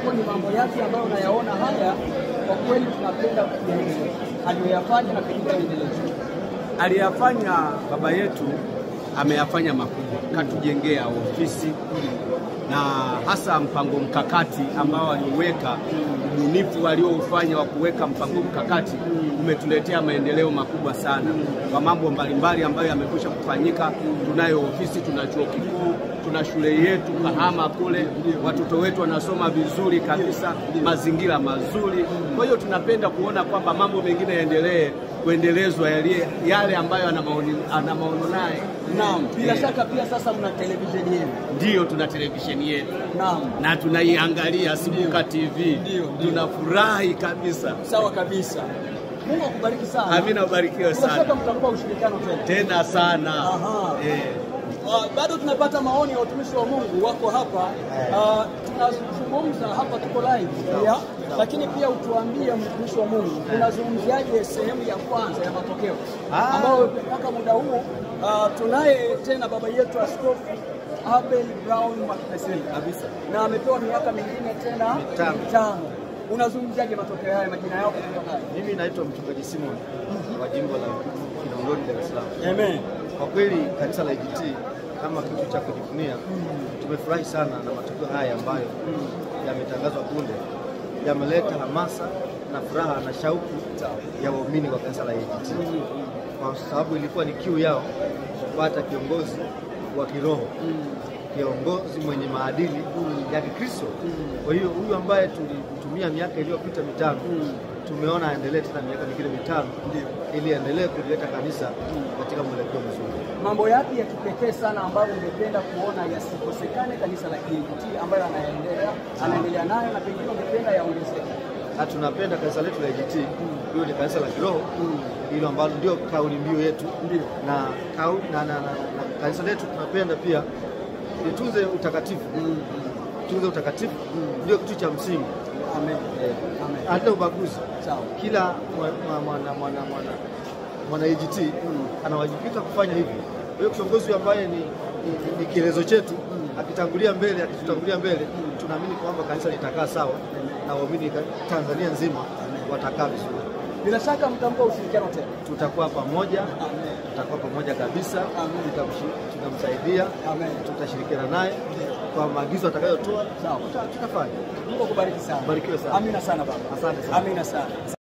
kwako ni mambo yapi ambayo unayaona haya kwa kweli tunapenda kuyaendeleza, aliyoyafanya na pengine yaendelezwe? Aliyafanya baba yetu ameyafanya makubwa, katujengea ofisi na hasa mpango mkakati ambao aliuweka, ubunifu alioufanya wa kuweka mpango mkakati umetuletea maendeleo makubwa sana kwa mambo mbalimbali ambayo yamekwisha kufanyika. Tunayo ofisi, tuna chuo kikuu, tuna shule yetu Kahama kule, watoto wetu wanasoma vizuri kabisa, mazingira mazuri. Kwa hiyo tunapenda kuona kwamba mambo mengine yaendelee kuendelezwa yale ambayo ana maono naye. Naam, bila shaka pia sasa mna televisheni yenu. Ndio, tuna televisheni yetu. Naam. Na tunaiangalia Sibuka TV. Tunafurahi kabisa. Sawa kabisa. Mungu akubariki sana. Amina, ubarikiwe sana. Bila shaka mtakuwa ushirikiano tena. Tena sana. Aha. Bado tunapata maoni ya watumishi wa Mungu wako hapa. Tunazungumza hapa, tuko live pia, lakini pia utuambie mtumishi wa Mungu unazungumziaje sehemu ya kwanza ya matokeo ambayo mpaka muda huu tunaye tena baba yetu Askofu Abel Brown Mwakipesile kabisa, na amepewa miaka mingine tena mitano. Unazungumziaje matokeo haya, majina yao kutoka haya? Mimi naitwa Mchungaji Simon wa jimbo la Kinondoni, Dar es Salaam. Amen. Kwa kweli kanisa la AGT kama kitu cha kujivunia, tumefurahi sana na matokeo haya ambayo yametangazwa punde. Yameleta hamasa na furaha na shauku ya waumini wa kanisa la AGT, kwa sababu ilikuwa ni kiu yao kupata kiongozi wa kiroho, kiongozi mwenye maadili ya Kikristo. Kwa hiyo huyu ambaye tulitumia miaka iliyopita mitano, tumeona aendelee tena miaka mingine mitano ili aendelee kulileta kanisa katika mwelekeo mzuri. Mambo yapi ya kipekee sana ambayo ungependa kuona yasikosekane kanisa la AGT ambayo anaendelea nayo na pengine ungependa yaongezeke? Na tunapenda kanisa letu la AGT, hiyo ni kanisa la kiroho, hilo ambalo ndio kauli mbiu yetu. Na kanisa letu tunapenda pia litunze utakatifu. Tunze utakatifu ndio kitu cha msingi. Amen. Amen. Hata ubaguzi. Sawa. Kila mwana AGT anawajibika kufanya hivyo. Kwa hiyo kiongozi ambaye ni kielezo chetu akitangulia mbele, akitutangulia mbele, tunaamini kwamba kanisa litakaa sawa na waumini Tanzania nzima watakaa vizuri. Bila shaka mtampa ushirikiano tena. Tutakuwa pamoja. Tutakuwa pamoja kabisa. Tutamsaidia. Tutashirikiana naye kwa maagizo atakayotoa. Tutafanya. Mungu akubariki sana. Barikiwe sana. Amina sana baba. Asante sana. Amina sana.